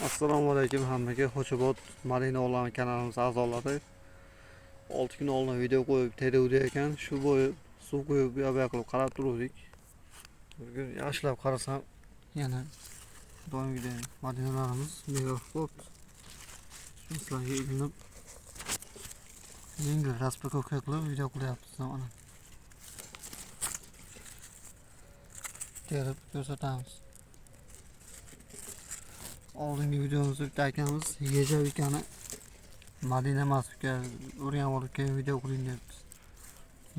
Assalomu alaykum hammaga. Xo'jobod Malina olami kanalimiz a'zolari. 6 kun oldin video qo'yib teruvdi ekan. Shu bo'yi suv qo'yib bu yoq qilib qarab turuvdik. Bugun yaxshilab qarasam yana doimgidek malinalarimiz meva qo'yibdi. Sizlarga ilinib yengil raspakovka qilib video qilyapmiz mana. Terib ko'rsatamiz. Oldingi videomizda bitta akamiz yejavikani malina emas uka o'rganib olib keyin video qiling debdi.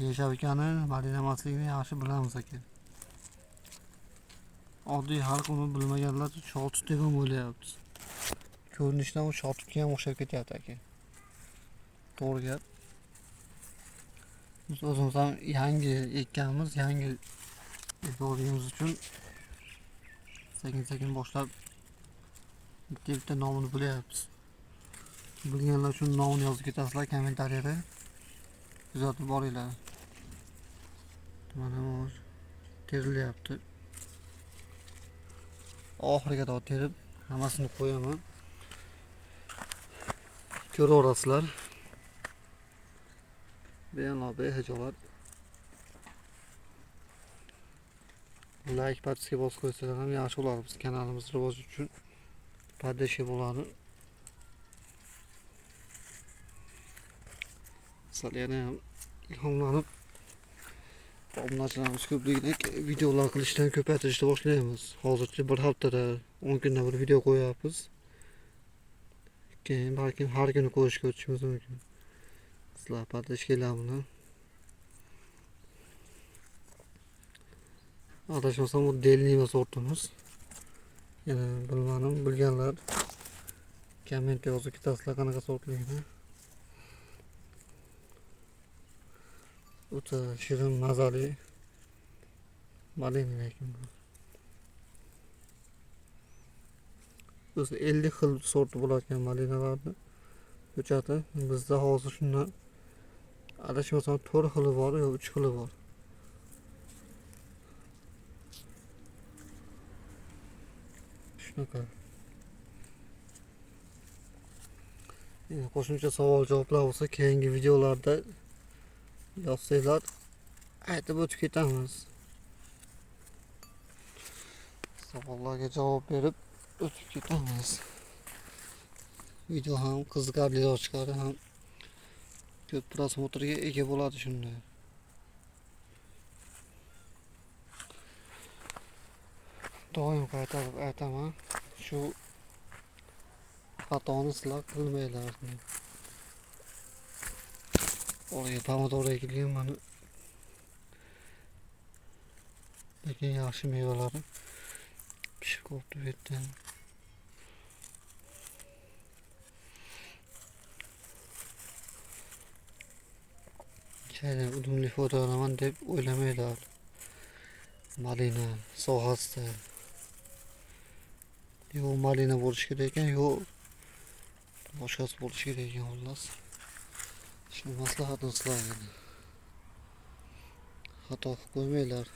Yejavikani malina emasligini yaxshi bilamiz aka. Oddiy xalq uni bilmaganlar sholtut deb ham o'ylayapti. Ko'rinishdan u sholtutga ham o'xshab ketyapti aka. To'g'ri gap. Biz o'zimiz ham yangi ekkanmiz, yangi ekkanimiz uchun sekin-sekin boshlab bitta bitta nomini bilyapmiz. Bilganlar uchun nomini yozib ketasizlar kommentariyada. Kuzatib boringlar. Mana bu terilyapti. Oxiriga qadar terib hammasini qo'yaman. Ko'raverasizlar. Bemalol behijolat. Like, podpiska bosib qo'ysalar ham yaxshi bo'lardi biz kanalimiz rivoji uchun. Поддержка bo'ladi. Sizlar yana ham ilhomlanib obunachilarimiz ko'pligini videolar qilishdan ko'paytirishni boshlaymiz. Hozircha bir haftada 10 kunda bir video qo'yapmiz. Keyin balkim har kuni qo'yishga o'tishimiz mumkin. Sizlar поддержкаlar bilan. Adashmasam bu Delnima sortimiz. Yana bilmadim, bilganlar kommentga yozib ketasizlar qanaqa sortligini. O'ta shirin, mazali malina lekin bu. O'zi 50 xil sorti bo'larkan malinalarni ko'chati. Bizda hozir shundan adashmasam 4 xili bor yo 3 xili bor. Shunaqa. Endi qo'shimcha savol javoblar bo'lsa keyingi videolarda yozsanglar aytib o'tib ketamiz. Savollarga javob berib o'tib ketamiz. Video ham qiziqarliroq chiqadi, ham ko'p prosmotrga ega bo'ladi shunda. Doim qaytarib aytaman, shu xatoni sizlar qilmanglar. Oraya pomidor ekilgan mana. Lekin yaxshi mevalari pishib qolibdi bu yerda. Shaydan unumli foydalanaman deb o'ylamanglar. Malina sohasida yo malina bo'lishi kerak ekan, yo boshqasi bo'lishi kerak ekan, xullas. Shu maslahatim sizlarga. Xato qilib qo'ymanglar.